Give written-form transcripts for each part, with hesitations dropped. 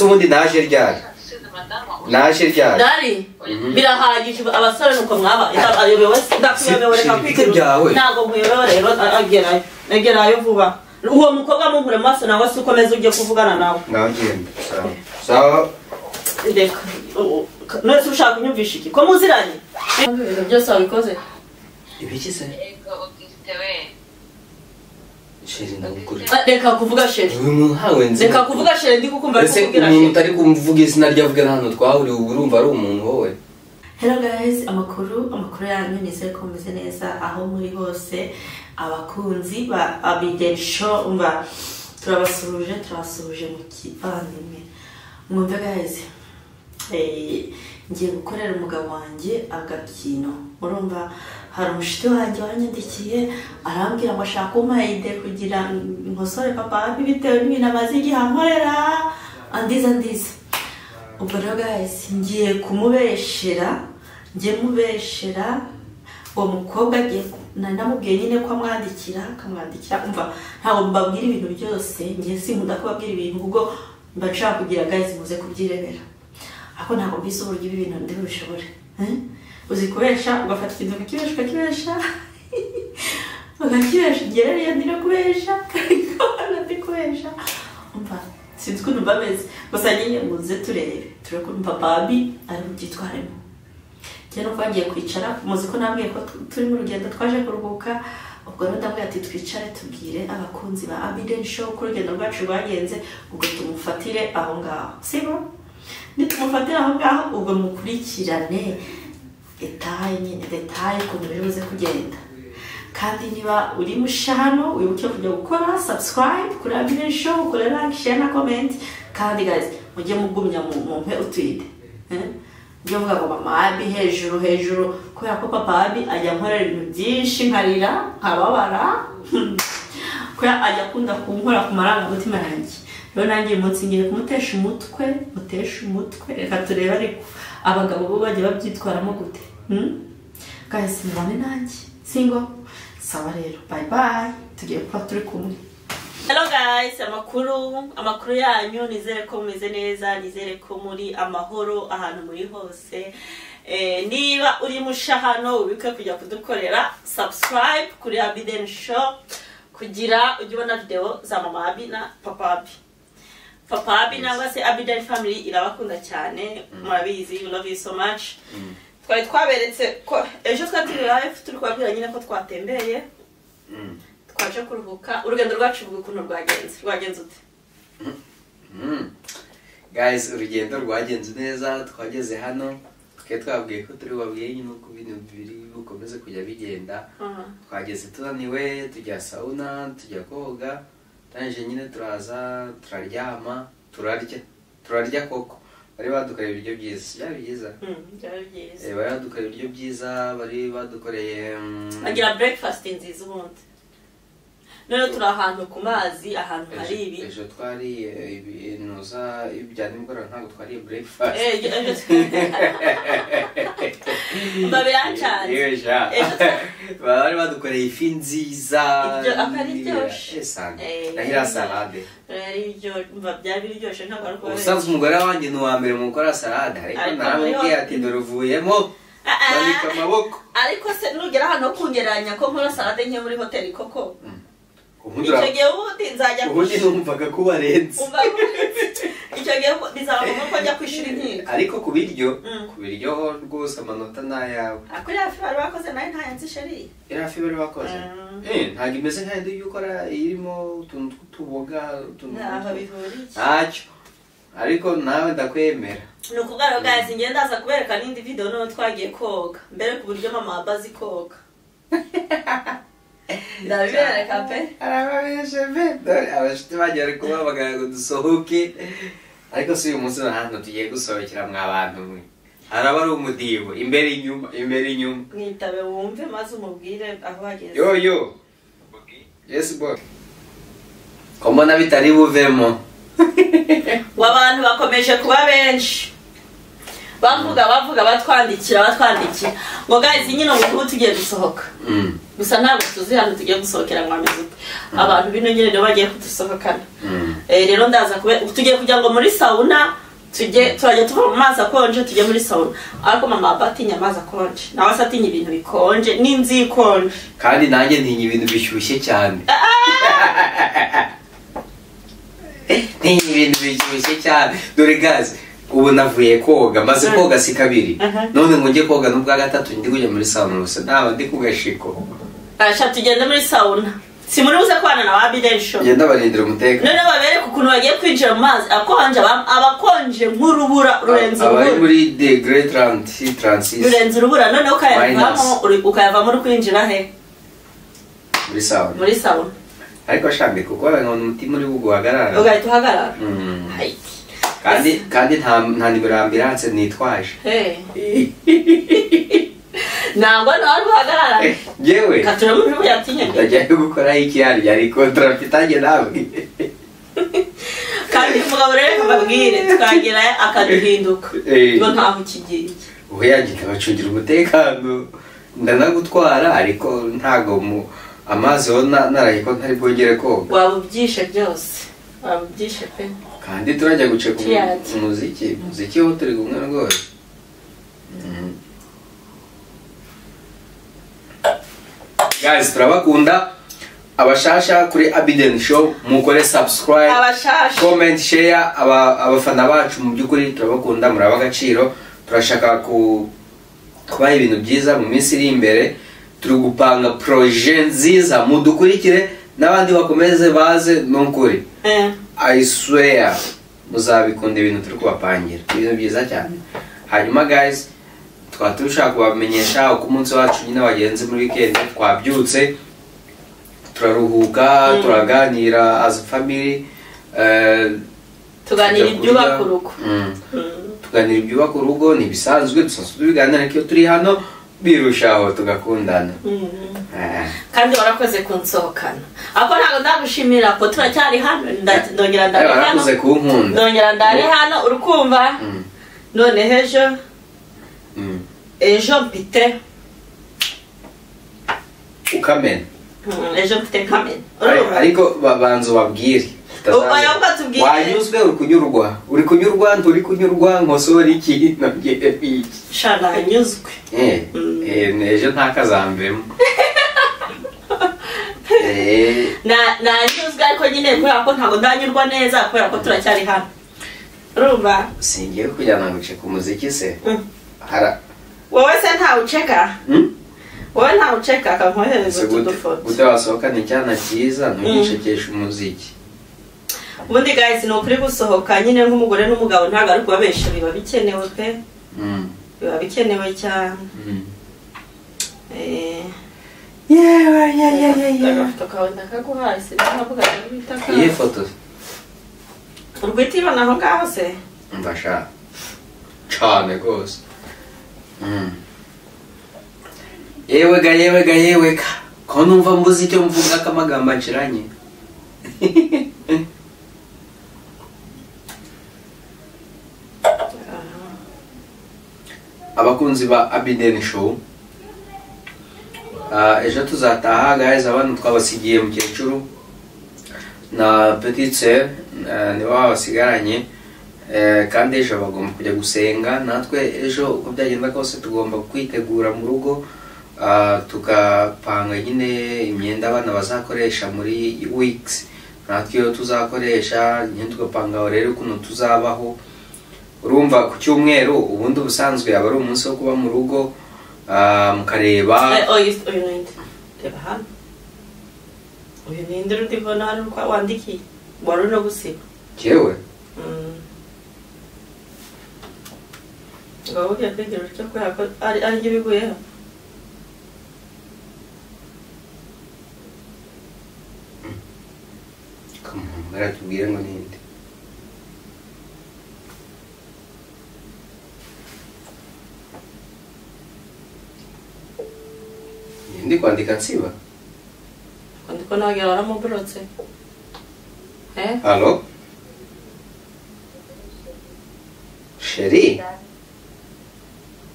Ese ubundi naje ryari? Naje ryari? Dari birahagije abasore nuko mwaba ayobewe ndakuyobewe reka kwigira ntago nkuyobewe rero agerayo agerayo vuba uwo mukobwa munkure maso nawe si ukomeza ujye kuvugana nawe ngagenda sawa sawa reka none se ushaka kunyumvisha iki ko muziranye ibintu byose wabikoze ibiki se ego Auguste we chéri ndagukuri reka kuvuga chéri reka kuvuga chéri ndi kukumva ari kuvugira chéri umuntu utari kumvuga izina rye avuga hano twahuriye ubu urumva ari umuntu wowe. Hello guys, amakuru yanyu nizere ko mumeze neza aho muri hose abakunzi ba Abiden Show umva turabasuhuje mu kivandimwe mwumve guys ngiye gukorera umugabo wanjye agakino urumva hari umushiti wanjye wanyandikiye arambwira ngo ashaka kumpa ide kugira nkosore papa bitewe n'ibintu amaze igihe ankorera andiza ubwo rero guys ngiye kumubeshera uwo mukobwa agiye namubwiye nyine ko amwandikira akamwandikira umva ntabwo mbabwira ibintu byose ngiye sinkunda kubabwira ibintu ubwo mba nshaka kugira guys muze kubyirebera ako ntabwo mbise uburyo ibi bintu ndi bubishobore uzi kubesha ugafata ikintu ukakibesha ukakibesha ngerere ndi no kubesha ndi kubesha umva sinzi ukuntu bameze gusa nyine muze turebe ukuntu papa Abi ari bubyitwaremo njye nuko bagiye kwicara muzi ko nabwiye ko turi mu rugendo twaje kuruhuka ubwo rero ndabwira ati twicare tubwire abakunzi ba Abiden Show ko urugendo rwacu rwagenze ubwo tumufatire aho ngaho sibyo nitumufatire aho ngaho ubwo mukurikirane detaye nyine detaye ukuntu biri buze kugenda kandi niba uri musha hano wibuke kujya gukora subscribe kuri Abiden Show ukore like share na comment kandi guys mujye mugumya mumpe utwide mujye muvuga ngo mama Abi hejuru kubera ko papa Abi ajya nkorera ibintu byinshi nkarira nkababara kubera ajya akunda kunkora ku marangamutima yanjye rero nanjye uyu munsi ngiye kumutesha umutwe reka turebe ariko abagabo bo bajya babyitwaramo gute guys mubane nanjye singo sawa rero bye bye tugiye kuba turi kumwe. Hello guys, amakuru yanyu nizere ko mumeze neza nizere ko muri amahoro ahantu muri hose niba uri musha hano ubike kujya kudukorera subscribe kuri Abiden Show kugira ujye ubona video za mama Abi na papa Abi. Papa Abi nangwa se Abiden family irabakunda cyane murabizi we love you so much. Twari twaberetse ko ejo twari live turi kubabwira nyine ko twatembeye twaje kuruhuka urugendo rwacu ukuntu rwagenze ute Guys urugendo rwagenze neza twageze hano twe twabwiye ko turi babwiye nyine uko ibintu biri bukomeze kujya bigenda twageze tunaniwe tujya sauna tujya koga tanje nyine turaza turaryama turarya koko bari badukoreye ibiryo byiza byari byiza byari byiza bari badukoreye ibiryo byiza bari badukoreye bagira breakfast nziza ubundi none turi ahantu ku mazi ahantu hari ibi ejo twariye ibintu za ibya nimugoroba ntabwo twariye breakfast babirancanze bari badukoreye ifi nziza ibyo akari ryoshe nahira salade byari biryoshye ntabwo ari kubabeshya ubusanzwe umugore wanjye ni uwa mbere mu gukora salade ariko naramubwiye ati dore uvuyemo manika amaboko ariko se nugera ahantu ho kungereranya ko nkora salade nke muri hoteli koko icyo gihe ubundi nzajya ubundi numvaga ko warenze icyo gihe bizaba ngombwa ko njya kwishyura inkiko ariko ku biryo rwose amanota ni ayawe kuri hafi bari bakoze nayo ntayo nzi sheri iri hafi bari bakoze ntabwo imeze nk'ayindi ujya ukora irimo utuntu tw'utuboga ntaho bihuriye ntacyo ariko nawe ndakwemera ni ukuvuga rero guys ngenda ndaza kubereka n'indi video noneho twagiye koga mbere ku buryo mama aba azi koga ndabibereka pe arababeshe pe dore abashuti banjye bari kubahamagara ngo dusohoke ariko si uyu munsi nta hantu tugiye gusohokera mwa bantu mwe araba ari umudiho imbere inyuma mwitabe wumve maze umubwire aho bageze yo yes boy ko mbona bitari buvemo abantu bakomeje kuba benshi Bavuga batwandikira ngo guys nyine ngo tugiye gusohoka. Gusa ntabwo tuzi hano tugiye gusohokera ngo ameze ute. Abantu bino nyine nibo bagiye kudusohokana. Rero ndaza tugiye kujya ngo muri sauna, turajya tuva mu mazi akonje tujye muri sauna. Ariko mama atinya amazi akonje, nawe se atinya ibintu bikonje n'inzu ikonje. Kandi nanjye ntinya ibintu bishyushye cyane. Ntinya ibintu bishyushye cyane. Dore guys, ubu navuye koga, maze koga si kabiri. None ngo njye koga n'ubwa gatatu ndi kujya muri sauna gusa naba ndi kugashiko. Asha tugende muri sauna. Si muri buze kwana na Abiden Show. Ngenda barindira umutekano. None babereka ukuntu bagiye kwinjira mu mazi akonje, abakonje nk'urubura rurenze urubura. Abari muri degree 36. Rurenze urubura none ukayavamo uri kwinjira he? Muri sauna. Muri sauna. Ariko shambe kuko ngo umutima uri buguhagarara. Ugahita uhagarara. Kandi nta nimero ya ambulance nitwaje. Ntabwo nawe uhagarara. Yewe. Katura muri yatinye. Ndagiye gukora iki yari kontra mfitanye nawe. Kandi umugabo rero kababwire tukagira akaduhinduka. Ngo ntaho kigiye. Oya ngita bacungira umutekano ndanagutwara ariko ntago mu amazi ho naraye ko ntari bwongere koga. Waba ubyishe byose. Waba ubyishe pe. Kandi turajya guceka umuziki ho turi kumwe rwose. Guys, turabakunda. Abashasha kuri Abiden Show mukore subscribe, comment, share. Abafana bacu mu byukuri turabakunda, muraba agaciro. Turashaka kubaha ibintu byiza mu minsi iri imbere. Turi gupanga projet nziza, mudukurikire n'abandi bakomeze baze n'ukuri. I swear muzabikunda ibintu turi kubapangira, ibintu byiza cyane. Hanyuma guys, twaba dushaka kubamenyesha uko umunsi wacu nyine wagenze muri weekend. Twabyutse turaruhuka, turaganira as a family, tuganira ibyubaka urugo. Tuganira ibyubaka urugo ni bisanzwe, dusanzwe tubiganira ariko turi hano birushaho tugakundana. Kandi warakoze kunsohokana. Ako ntabwo ndagushimira ko turacyari hano, ndongera ndari hano. Warakoze kunkunda. Ndongera ndari hano urukumva. None ejo ejo mpite ukamena. Ejo mfite kamena. Ariko babanza ubabwire. Wanyuzwe uri kunyurwa, nturi kunyurwa, nkosora iki nabwiye iki. Sha nanyuzwe. Ejo ntakazambemo. Nanyuzwe ariko nyine kubera ko ntabwo ndanyurwa neza kubera ko turacyari hano. Urumva? Singiye kujyana ngo uceke umuziki se. Wowe se ntawuceka? Wowe ntawuceka akankohereza utu dufoto. Gute wasohokana icyana cyiza ntugicekeshe umuziki. Ubundi guys ni ukuri gusohoka nyine nk'umugore n'umugabo ntabwo ari kubabesha, biba bikenewe pe. Biba bikenewe cyane. Yewe. Agafoto kawe ndakaguhaye se nkavuga ngo bita ka. Iye foto. Urwitibana aho ngaho se? Mbasha. Cyane gose. Yewega ko numva mbuze icyo mvuga kamagambo nshiranye. Abakunzi ba Abiden Show, ejo tuzataha guys. Abantu twabasigiye mukecuru na petite sœur nibo babasigaranye, kandi ejo bagomba kujya gusenga. Natwe ejo uko byagenda kose tugomba kwitegura mu rugo, tukapanga nyine imyenda abana bazakoresha muri weeks, natwe iyo tuzakoresha nyine tugapanga rero ukuntu tuzabaho. Urumva ku cyumweru ubundi ubusanzwe aba ari umunsi wo kuba mu rugo, mukareba. Uyu ninde? Reba hano. Uyu ninde uri ndibona hano wandikiye? Wari no gusiba. Jewe? Ngo ugiye kwigira utyo kubera ko ari ryo biguyeho. Kamuhamagara tubwire ngo ninde. Ndi kwandika nsiba? Kwandika nagera waramuburotse. Allo? Chérie?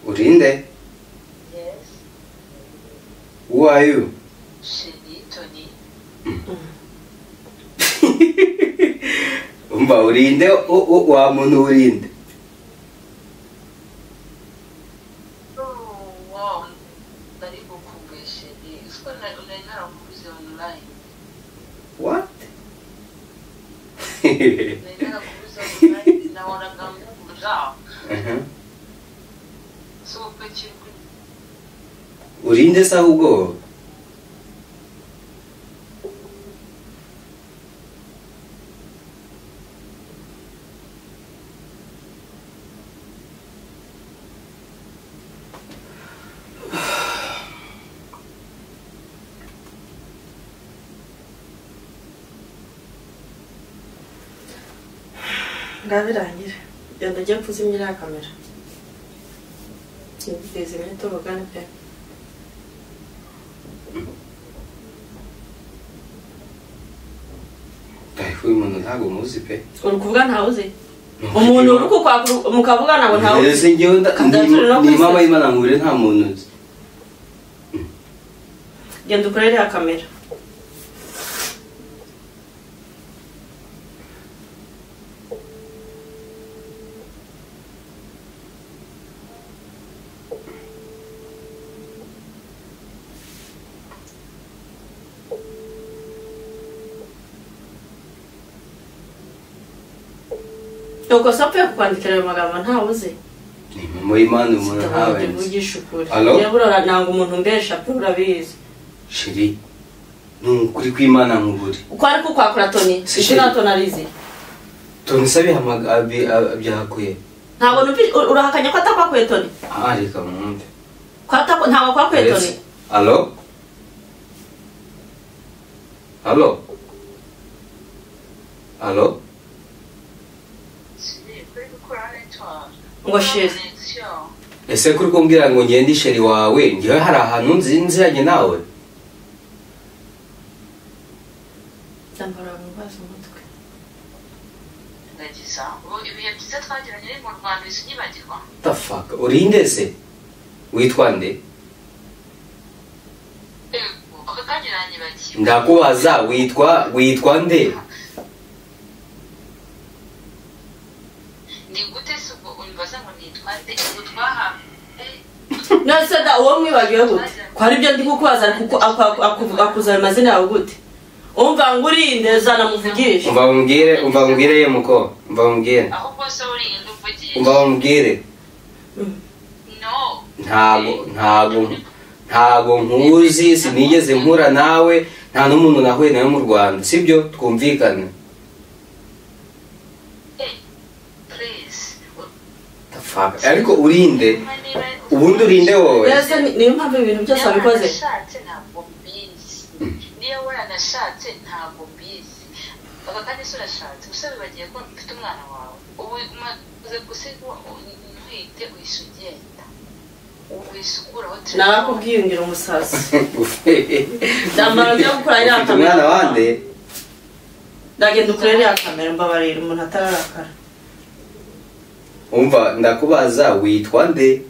Urinde? Yes. Who are you? Chérie, Tony. Umva urinde wa muntu urinde. Oh, wow. Nari gukumbuye chérie. Uko nari narakubuze online. What? Nari narakubuze online nahoraga nkubura. So kuki urinde se ahubwo? Ngabirangira genda ujye kuzimya iriya kamera zimwe tuvugane pe. Uyu muntu ntabwo muzi pe. Uri kuvuga ntawe uzi? Umuntu uri kukwakura mukavugana ngo ntawe uzi. Ese njyewe ni mama y'Imana nkure nta muntu nzi. Genda ukore iriya kamera. Nuko sapfe kukwandikira ayo magambo ntawe uzi. Ni mama y'Imana umuntu ntawe nzi. Allo? Ntabwo umuntu mbesha pe urabizi. Chérie, ni ukuri kw'Imana nkuburi. Uko ari kukwakura Tony, izina Tony arizi. Tony se byahakuye. Ntabwo urahakanya ko atakwakuye Tony? Ah, reka mwumve. Ko ntabwo akwakuye Tony? Allo? Allo? Allo? Ngo chérie. Ese kuri kumbwira ngo ngende chérie wawe, ngiye hari ahantu nzi nziranye nawe? Ndambara mubaza umutwe. Ndagiza. Ubu ibihe byiza twagiranye mu Rwanda bizinyibagirwa. The fuck? Urinde se? Witwa nde? Ndakubaza witwa nde? Ni gute se ubwo umbaza ngo nitwa nde? Ubwo twahawe Nase da uwo mwibagiwe gute? Ko ari byo ndi kukubaza kuko akuza amazina yawe gute? Umva ngurinde zana muvugishe. Umva umbwire ye muko. Umva umbwire. Ahubwo se urinde umvugishe. Umva umbwire. No. Ntago nkuzi, sinigeze nkura nawe, nta n'umuntu nahuye nawe mu Rwanda. Sibyo twumvikane. Please. The fuck. Ariko urinde. Ubundi urinde wowe. Ese niyo mpamvu ibintu byose abikoze. Ntabwo mbizi. Niyo waranashatse ntabwo mbizi. Aka kandi se urashatse gusa bibagiye ko mfite umwana wawe. Ubu umaze gusiga ntwite uhise ugenda. Uwisukuraho telefone. Narakubwiye ngira umusazi. Ndamara njya gukora iriya kamera. Umwana wande? Ndagenda ukore iriya kamera mbabarira umuntu atararakara. Umva ndakubaza witwa nde?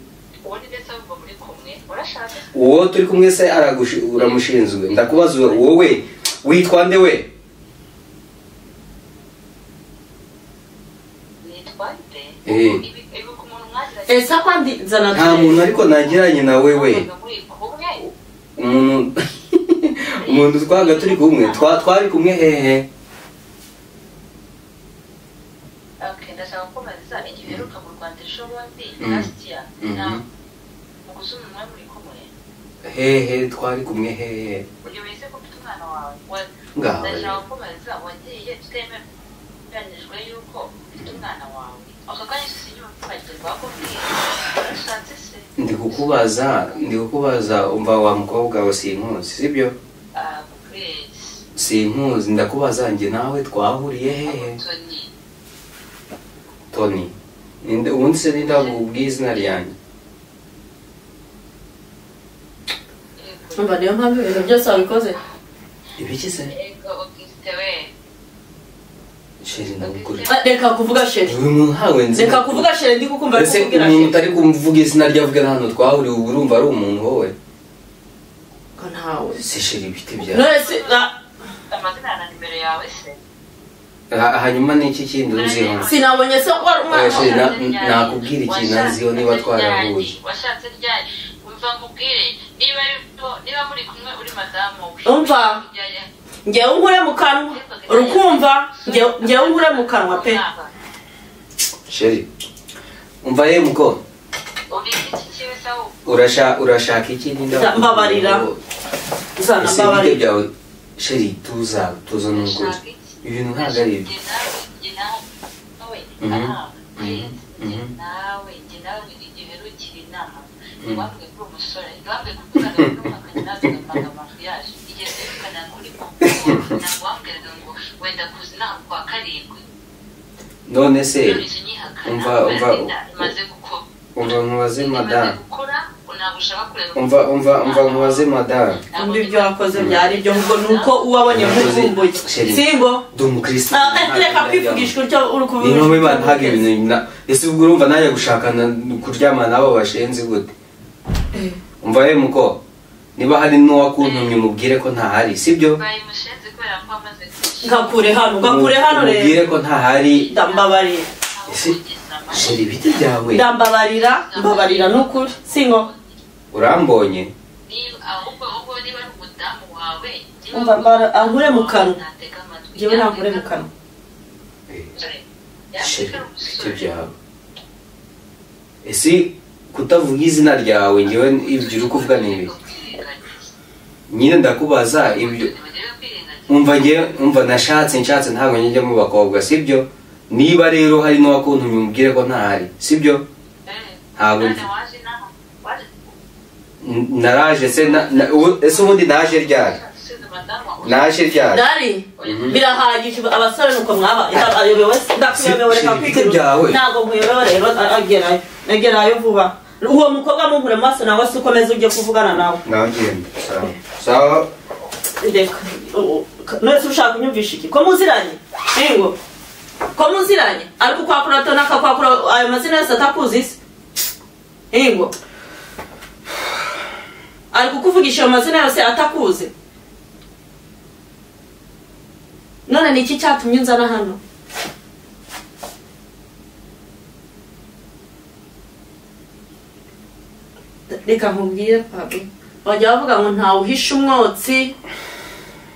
Uwo turi kumwe se uramushinzwe. Ndakubaza wowe witwa nde we? Nitwa nde? Ese kwandi zana nta muntu ariko nagiranye na wewe. Umuntu twaga turi kumwe twari kumwe hehe? Okay, ndashaka kubaza igihe uheruka mu Rwanda ejo bundi last year. Na ugusuma muri kumwe. Hehe twari kumwe hehe? Ujye wese ko ufite umwana wawe. Ndashaka kubaza wagiye tutemeranijwe yuko ufite umwana wawe. Aka kanya sinyumva bakubwiye. Urashatse se? Ndi kukubaza umva wa mukobwa we sinkuzi, sibyo? Ah, please. Sinkuzi, ndakubaza njye nawe twahuriye hehe? Tony. Ninde ubundi se ndakubwiye izina ryanjye? Umva niyo mpamvu ibintu byose wabikoze. Ibiki se? Ego Auguste we. Chéri ndagukuri. Reka kuvuga chéri. Uyu muntu ntawe nzi. Reka kuvuga chéri ndi kukumva ari kuvugira. Ese umuntu utari kumvuga izina rye avuga hano twahuriye ubu urumva ari umuntu wowe? Ko ntawe. Se chéri bite bya. None se amazina na nimero yawe se? Hanyuma ni iki kindi uziho? Sinabonye se ko umwana nakubwira ikintu nziho niba twarahuye. Washatse ryari? Umva nkubwire niba muri kumwe uri madamu we. Umva. Ngewe nkure mu kanwa urukumva ngewe nkure mu kanwa pe. Chéri umva ye muko urashaka iki ninda mbabarira uzana mbabarira Chéri tuza n'ukuri ibintu ntabwo ari ibyo. Nawe igihe ukiri inama wambwiye ko umusore wambwiye ko ukana n'umwaka mariage igihe ukana kuri ntabwo wambwiraga ngo wenda kuza inaha kwa 7. None se umva nkubaze madame umva nkubaze madame umva ibyo wakoze byari ibyo ngo nuko uwabonye nkukumbuye singo ndi umukristo reka kwivugisha utyo uri kuvuga ni mpamvu Imana ntabwo ibintu ese ubwo urumva najya gushakana kuryamana n'abo bashenzi gute? Umva ye muko niba hari n'uwakuntumye umubwire ko ntahari sibyo? Ngakure hano rero umubwire ko ntahari ndambabarira. Ese chéri bite byawe? Ndambabarira mbabarira nukuri singo urambonye umva mbara ankure mu kanwa ngewe nankure mu kanwa. Chéri bite byawe? Ese kutavuga izina ryawe ngewe ibyo uri kuvuga ni ibi nyine ndakubaza ibyo umva ngewe umva nashatse nshatse ntabwo njya mu bakobwa sibyo? Niba rero hari n'uwakuntumye umubwire ko ntahari sibyo? Ntabwo naraje se ese ubundi naje ryari? Naje ryari? Dari birahagije abasore nuko mwaba ayobewe ndakuyobewe reka kwigira ntabwo nkuyobewe rero agerayo vuba uwo mukobwa munkure maso nawe se ukomeze ujye kuvugana nawe. Nagenda sawa reka none se ushaka kunyumvisha iki ko muziranye ingo ko muziranye ariko kwakura tonaka kwakura ayo mazina yose atakuzi se ingo ariko kuvugisha ayo mazina yose atakuzi none ni iki cyatumye nzana hano? Reka nkubwire papi bajya bavuga ngo ntawe uhisha umwotsi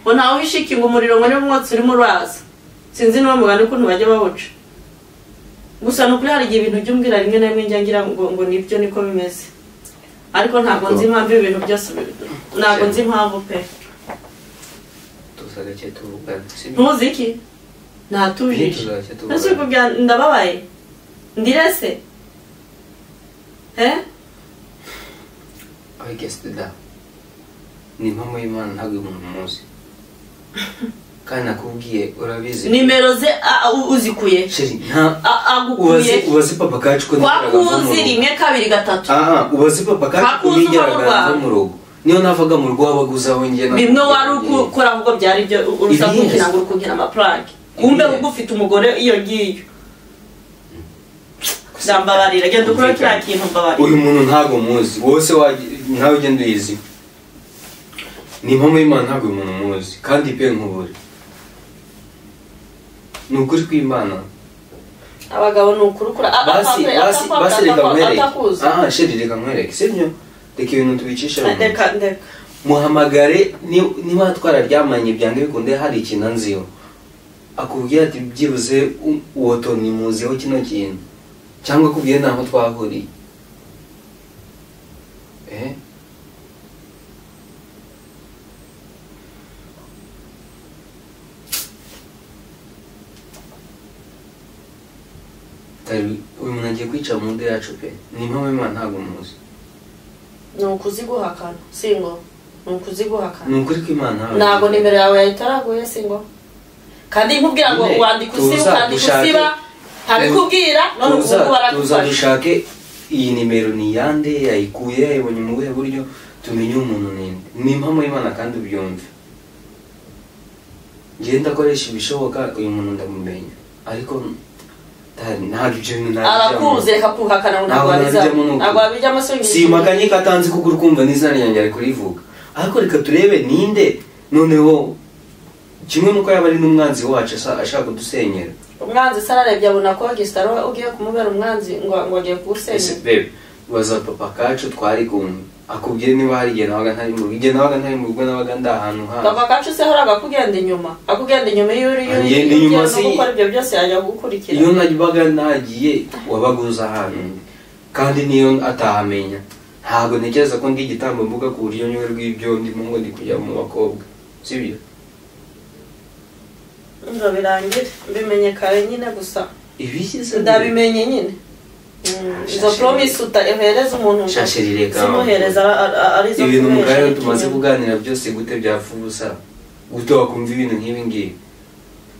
ngo ntawe uhisha iki ngo umuriro ngo niba umwotsi urimo uraza sinzi n'uwo mugani ukuntu bajya bawuca gusa ni ukuri hari igihe ibintu by'umbwira rimwe na rimwe njya ngira ngo nibyo niko bimeze ariko ntabwo nzi impamvu ibintu byose ntabwo nzi impamvu pe. Ntuzi iki? Natujije ndababaye ndirese I guess that ni impamvu y'Imana ntabwo umuntu muzi kandi nakubwiye urabizi nimero ze uzikuye agukuye ubaze papa kacu ko wakuzi 1 2 3 ubaze papa kacu ko nigeraga mu rugo niyo navaga mu rugo wabaguza aho ngiye bimwe wari ukora ahubwo byari byo urusaku kugira ngo urukugira amaplug kumbe ugufite umugore iyo ngiyo ndambabarira genda ukora kiriya kintu mbabarira. Uyu muntu ntabwo muzi wose ntawe ugenda uyizi ni impamvu y'Imana ntabwo uyu muntu muzi kandi pe nkubure ni ukuri kw'Imana abagabo ni ukuri ukura basi reka nkwereke chéri reka nkwereke sibyo? Reka ibintu tubicisha reka muhamagare niba twararyamanye byange bikunde hari ikintu anziho akubwira ati byibuze uwo Tony muziho kino kintu cyangwa akubwiye naho twahuriye uyu muntu agiye kwica mu nda yacu pe ni impamvu Imana ntabwo muzi ni ukuziguhakana singo ni ukuziguhakana ni ukuri kw'Imana ntabwo nimero yawe yayitaraguye singo kandi nkubwira ngo wandika usiba ukandika usiba ntabikubwira none ubu barakufasha. Tuza dushake iyi nimero ni yande yayikuye yayibonye mu buhe buryo tumenye umuntu ninde ni impamo y'Imana kandi ubyumve ngenda akoresha ibishoboka uyu muntu ndamumenya. Ariko ntabwo ibyo bintu ntabijyamo. Arakuzi reka kuhakana ngo ntabwo wabijyamo. Ntabwo wabijyamo se. Simakanye ko atanzi kuko uri kumva n'izina ryanjye ari kurivuga. Ariko reka turebe ninde noneho kimwe nuko yaba ari n'umwanzi wacu ashaka kudusenyera. Umwanzi se ararebye abona ko Gisitaro ugiye kumubera umwanzi ngo agiye kuwusenya. Bebe baza papa kacu twari kumwe akubwire niba hari igihe nabaga ntari mu rugo. Igihe nabaga ntari mu rugo nabaga ndi ahantu handi. Papa kacu se ahoraga akugenda inyuma. Akugenda inyuma iyo uri inyuma si gukora ibyo byose yajya gukurikira. Iyo nabaga nagiye wabaga uza ahantu ndi kandi niyo atahamenya. Ntabwo ntekereza ko ndi igitambambuga ku buryo nyowe rw'ibyo ndimo ngo ndi kujya mu bakobwa. Sibyo? Ngo birangire mbimenye kare nyine gusa. Ibiki se? Ndabimenye nyine. Izo promise utahereza umuntu simuhereza ari izo ibintu mu karere tumaze kuganira byose gute byapfa ubusa. Gute wakumva ibintu nk'ibi ngibi?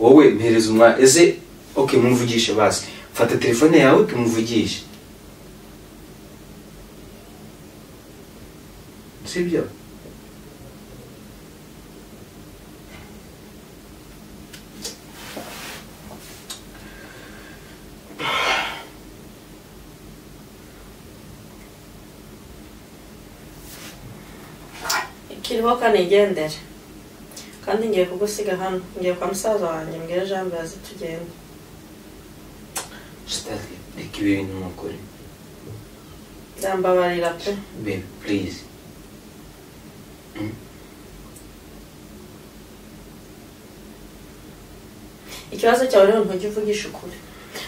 Wowe mpereza umwa ese okay mumvugishe basi. Fata telefone yawe tumuvugishe. Sibyo? Kiriho kanigendere kandi ngiye kugusiga hano ngiye kwa musaza wanjye mbwira Jean Blaise tugende. Reka ibi bintu nukuri. Ndambabarira pe. Babe please. Ikibazo cyawe rero ntujya uvugisha ukuri.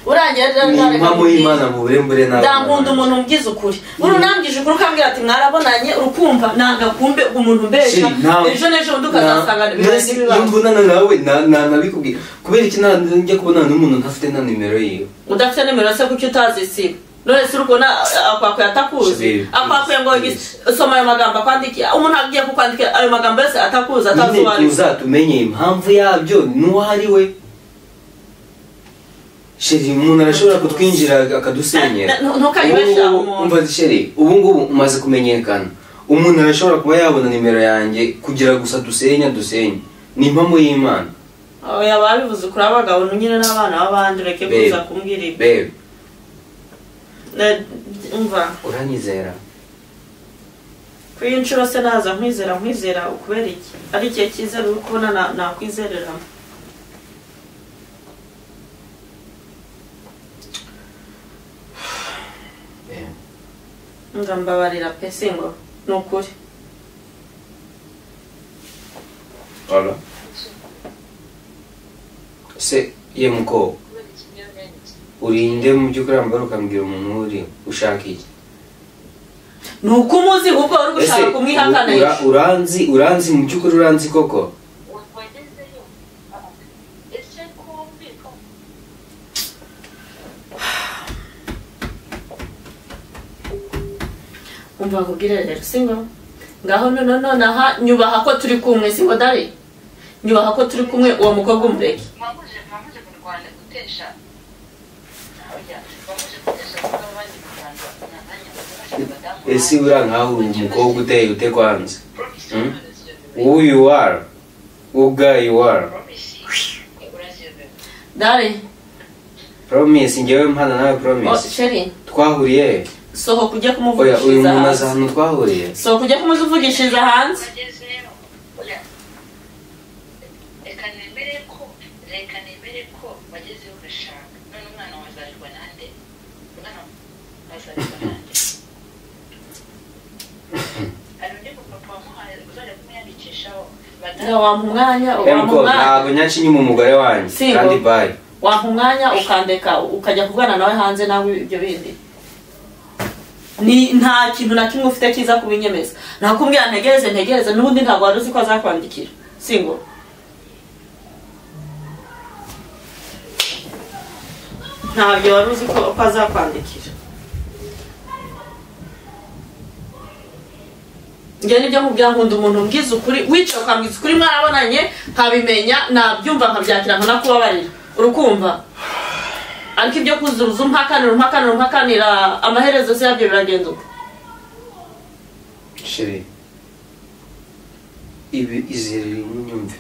Urangiye impamo y'Imana mu burembure nawe. Ndankunda umuntu umbwiza ukuri. Uru nambwije ukuri ukambwira ati mwarabonanye urukumva nanga kumbe umuntu mbesha. Ejo n'ejo bundi ukazasanga ibibazo. Iyo mbonana nawe nabikubwira. Kubera iki njya kubonana n'umuntu ntafite na nimero yiwe? Udafite nimero se kuki utazisiba? None se urukubona akwakuye atakuzi? Akwakuye ngo soma ayo magambo akwandikiye. Umuntu agiye kukwandikira ayo magambo yose atakuzi atazi uwo ari we. Uzatumenye impamvu yabyo n'uwo ari we. Sheri umuntu arashobora kutwinjira akadusenyera. Ntukayibesha umuntu. Umva Sheri, ubu ngubu umaze kumenyekana. Umuntu arashobora kuba yabona nimero yanjye kugira gusa dusenya. Ni impamo y'Imana. Oya babivuze kuri abagabo nyine n'abana b'abandi ureke kuza kumbwira ibi. Babe. Umva. Uranyizera? Kuri inshuro se naza nkwizera ukubera iki? Ari ikihe cyizere uri kubona nakwizereramo? Ndambabarira pe singo ni ukuri. Hola. Se ye muko urinde mu by'ukuri ambara ukambwira umuntu uri ushaka iki? Ni uko umuzi kuko uri gushaka kumwihakanisha. Uranzi mu by'ukuri uranzi koko? Umva nkubwire rero singo ngaho none aha nyubaha ko turi kumwe singo dare nyubaha ko turi kumwe uwo mukobwa umureke. Mwamuje mu Rwanda gutesha. Mwamuje gutesha abandi mu Rwanda. Ese ura nkaho umukobwa uteye ute kwanza? Who you are? Who guy you are? Dare Promise ngewe mpana nawe promise. Oh Sheri twahuriye. Sohoka ujye kumuvugishiriza. Oya uyu muntu aza hano twahuriye. Sohoka ujye kumuvugishiriza hanze. Reka nemere ko wagezeho ugashaka. None umwana wazarirwa nande? Umwana wazarirwa nande? Hari undi mupapa wamuhaye uzajya kumwiyandikishaho. Wampa umwanya. Ntabwo nyaca inyuma umugore wanjye. Kandi bye. Wampa umwanya ukandeka ukajya kuvugana nawe hanze nawe ibyo bindi. Ni nta kintu na kimwe ufite kiza kubinyemeza. Nakumbwira ntegereze n'ubundi ntabwo wari uzi ko azakwandikira. Singo. Ntabyo wari uzi ko azakwandikira. Njye nibyo nkubwira nkunda umuntu umbwiza ukuri, wicaye ukambwiza ukuri mwarabonanye nkabimenya nabyumva nkabyakira nkanakubabarira. Urukumva? Ariko ibyo kuzuruza umpakanira amaherezo se yabyo biragenda uko. Sheri ibi izere unyumve.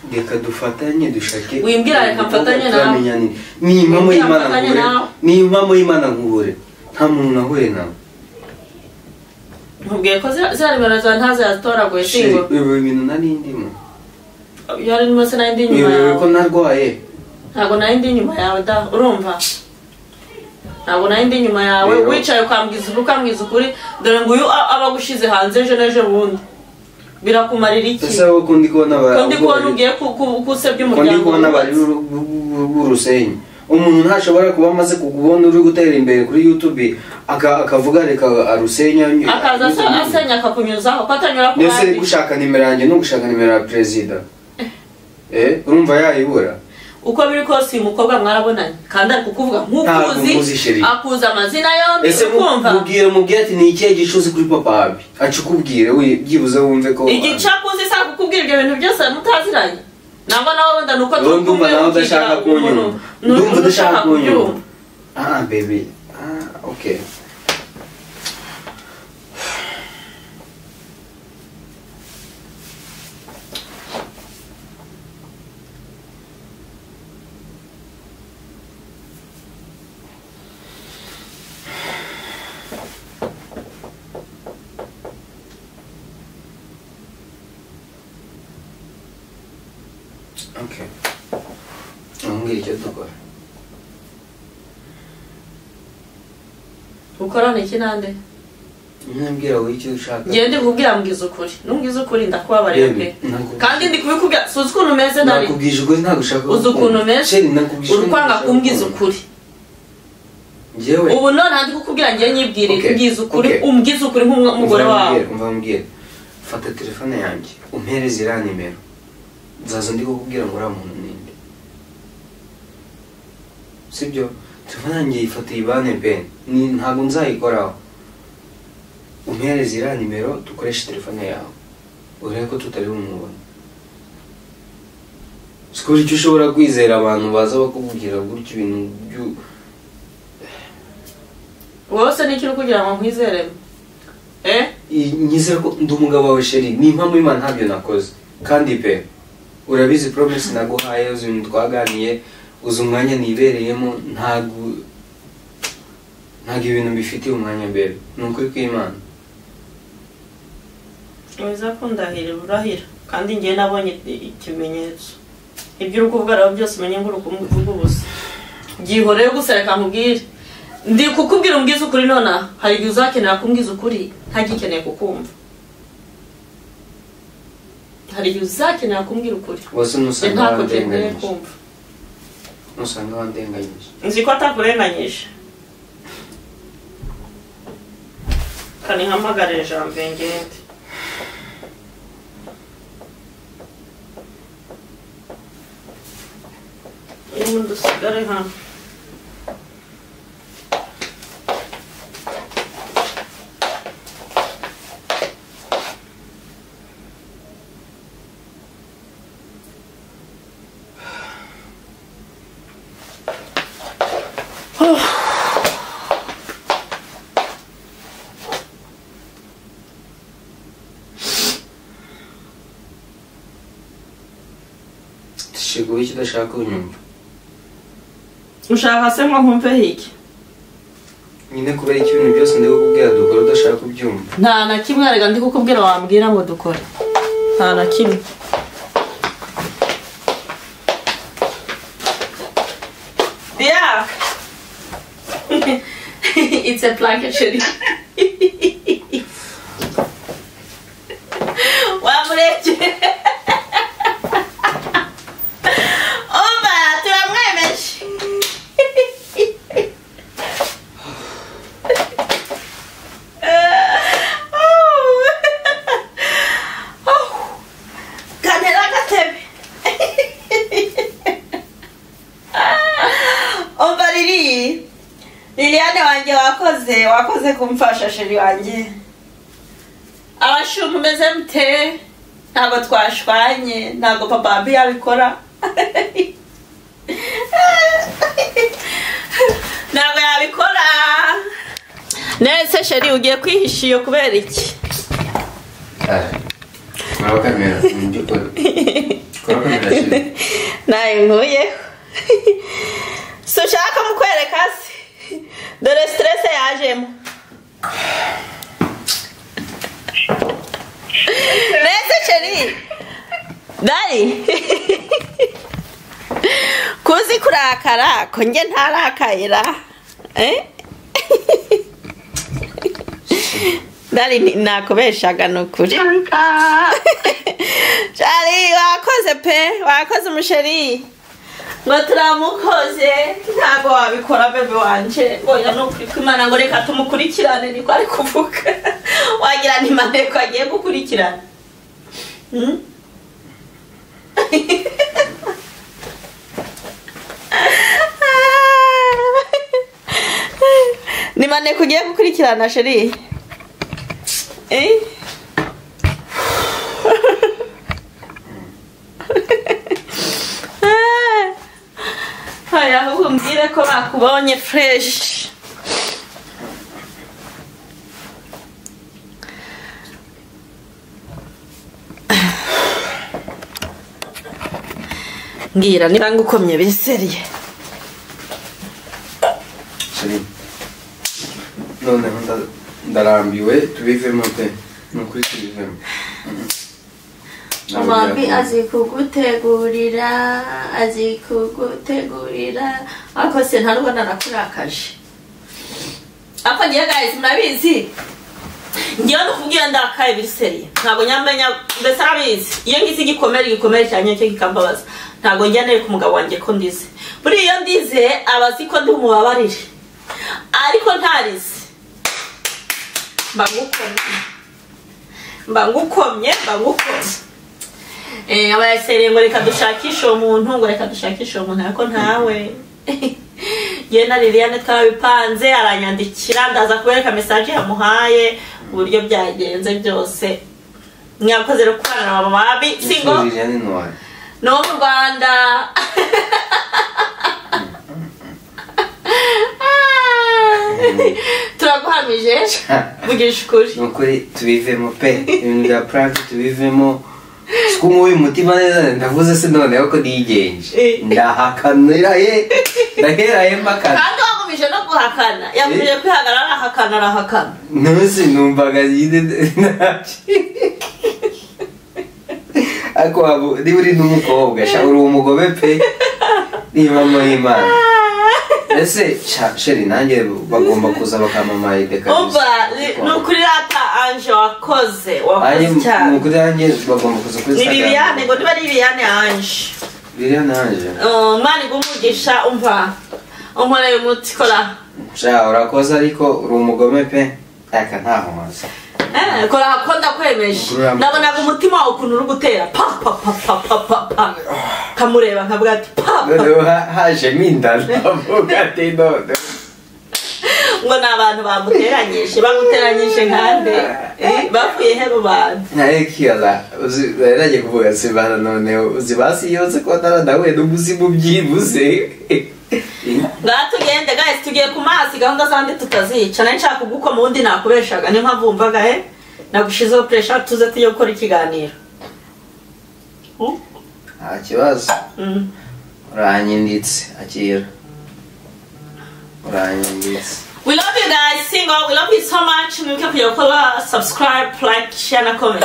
Reka dufatanye dushake. Wimbwira reka mfatanye nawe. Ni impamo y'Imana nkubure. Ni impamo y'Imana nkubure. Nta muntu nahuye nawe. Nkubwiye ko ziriya nimero zawe ntazo yazitoraguye singo. Ibi bintu nari ndimo. Yari ndimo se nari ndi inyuma yawe. Ko narwaye. Ntabwo nari ndi inyuma yawe da, urumva? Ntabwo nari ndi inyuma yawe, wicaye ukambwiza ukuri, dore ngo uyu aba agushize hanze ejo n'ejo bundi. Birakumarira iki? Ese wowe ko ndi kubona ko ndi kubona ugiye kusebya umuryango. Ko ndi kubona bari urusenyi. Umuntu ntashobora kuba amaze kukubona uri gutera imbere kuri YouTube akavuga reka arusenya, akaza asenya akakunyuzaho ko atanyura ku bandi. Nese gushaka nimero yanjye no gushaka nimero ya perezida. Urumva yayibura. Uko biri kose uyu mukobwa mwarabonanye kandi ari kukuvuga nk'ukuzi, akuza amazina yombi. Ese mubwire ati ni ikihe gicuzi kuri papa Abi? Acukubwire we byibuze wumve ko igicakuzi sa kukubwira ibyo bintu byose mutaziranye. Nangwa nawe wenda nuko tukumva nawe udashaka kunyumva. Ndumva udashaka kunyumva. Ah baby. Ah okay. Okay. Ambwira icyo dukora. Ukorana iki nande? Nambwira wowe icyo ushaka. Ngiye ndi kubwira mbwiza ukuri. Numbwiza ukuri ndakubabarira pe. Kandi ndi kubikubwira suzi ukuntu umeze nari. Nakubwije ukuri ntabwo ushaka. Uzi ukuntu umeze? Uri kwanga kumbwiza ukuri. Njyewe. Ubu none ndi kukubwira ngiye nyibwirira mbwiza ukuri, umbwiza ukuri nk'umugore wawe. Umva mbwira. Fata telefone yanjye, umpereze iriya nimero. Nzaza ndi kukubwira ngo uriya muntu ninde. Sibyo? Telefone yanjye ifata ibane pe. Ntabwo nzayikoraho. Umpereze iriya nimero dukoreshe telefone yawe. Urebe ko tutari bumubone. Siko icyo ushobora kwizera abantu baza bakubwira gutyo ibintu byu wowe se n'iki uri kugira ngo nkwizere? Nyizera ko ndi umugabo wawe sheri, ni impamo y'Imana ntabyo nakoze. Kandi pe urabizi promise naguhaye, uzi ibintu twaganiye, uzi umwanya nibereyemo, ntabwo ibintu mbifitiye umwanya mbere. Ni ukuri kw'Imana. Uza kundahira urahira kandi ngiye nabonye ikimenyetso. Ibyo uri kuvuga rero byose umenye ngo uri kuvuga ubusa. Byihorere gusa reka nkubwire. Ndi kukubwira umbwiza ukuri nona, hari igihe uzakenera kumbwiza ukuri ntagikeneye kukumva. Hari igihe uzakenera kumbwira ukuri. Wose nusanga wandenganyije. Nusanga wandenganyije. Nzi ko atakurenganyije. Kani nhamagare Janvier ngende. Umuntu usigare hano. Shiguye icyo udashaka kunyumva. Ushaka se ngo nkumve hiki? Nyine kubera iki ibintu byose ndi kukubwira dukora udashaka kubyumva? Nta na kimwe rega ndi kukubwira wambwira ngo dukore. Nta na kimwe. Yeah. It's a blanket sheri. Wamureke. Liliane wanjye wakoze kumfasha sheri wanjye. Abashu mumeze mute? Ntabwo twashwanye, ntabwo papa Abi yabikora. Ntabwo yabikora. Nese sheri ugiye kwihisha iyo kubera iki? Nawe kamera mu by'ukuri. Ko Nayo nkuyeho. So ushaka mukwereka se? Dore stress yajemo. Nese chérie. Dali. Kuzi kurakara ko nge ntarakayira. Eh? Dali nakubeshaga nukuri. Chérie wakoze pe, wakoze umusheri. Ngo turamukoze ntago wabikora bebe wanje. Oya nukuri kw'Imana ngo reka tumukurikirane niko ari kuvuga. Wagira ni maneko agiye gukurikirana. Ni maneko ugiye gukurikirana chérie. Eh? Haya ahubwo mbwire ko bakubonye fresh. Ngira niba ngukomye biseriye. Chérie. Noneho ndarambiwe tubivemo pe. Nukuri tubivemo. Mama azi kugutegurira, azi kugutegurira. Ariko se nta nubwo nanakurakaje. Ariko ngiye guys murabizi. Ngiye no kubwira ndakaye biseriye. Ntabwo nyamenya mbese arabizi. Iyo ngize igikomere cyane cyo kikambabaza. Ntabwo njya nereka umugabo wanjye ko ndize. Buri iyo ndize abazi ko ndi umubabarire. Ariko ntarize. Mba ngukomye. Abayaseriye ngo reka dushakishe umuntu, ngo reka dushakishe umuntu ariko ntawe. Ye na Liliane twabipanze aranyandikira ndaza kubereka message yamuhaye uburyo byagenze byose. Mwakoze rero kubana na mama Abi singo. Liliane noir. No mu Rwanda. Turaguhamije vugisha ukuri. Nukuri tubivemo pe. Ibintu bya prank tubivemo. Sikumu umutima neza ndavuze se noneho ko nigenje. Ndahakanira ye. Ndahera ye makana. Kandi wagumije no guhakana. Yagumije kwihagarara arahakana arahakana. Ntuzi numvaga yide. Ariko wabo niba uri n'umukobwa sha uri umugome pe. Niba mama y'Imana. Ese chérie nanjye bagomba kuza bakamamaye kabisa. Umva nukuri rata Ange wakoze cyane. Nukuri nanjye bagomba kuza kuri Instagram. Ni Liliane ngo niba ari Liliane Ange. Liliane Ange. Mani gumugisha umva. Unkoreye umuti kora. Sha urakoze ariko uri umugome pe. Aka ntaho maze. Kora ko ndakwemeje. Nabonaga umutima wawe ukuntu uri gutera pa pa pa pa pa pa pa. Kamureba nkavuga ati pa. Noneho haje minda ndavuga ati none. Ngo ni abantu bamuteranyije, bamuteranyije nkande. Bavuye he bo bantu? Naye kiyaza uzi naragiye kuvuga se bana none uzi basi yose ko ntaradahuye n'umuzimu byibuze. Ngaha tugende guys tugiye ku mazi gahunda zandi tutazica. Nari nshaka kugukoma ubundi nakubeshaga niyo mpamvu wumvaga nagushizeho pressure tuze tujye gukora ikiganiro. Nta kibazo. Uranyinditse akira. Uranyinditse. We love you guys, single. We love you so much. Mwibuke kujya gukora subscribe, like, share na comment.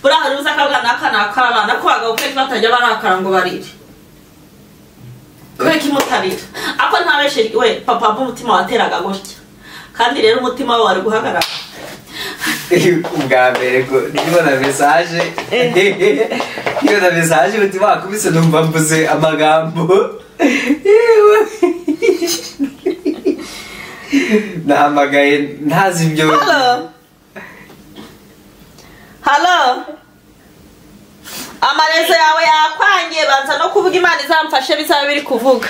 Buriya hari uza akavuga naka naka abana ko abagabo kenshi batajya barakara ngo barire. Kubera ko imutarira. Ako ntabeshe we papa b'umutima wateraga gutya. Kandi rero umutima we wari guhagarara. Ubwa mbere ko ndibona message. Ndibona message umutima wakubise numva mvuze amagambo. Nahamagaye ntazi ibyo. Hello. Hello. Amarezo yawe yakwangiye banza no kuvuga Imana izamfashe bizaba biri kuvuga.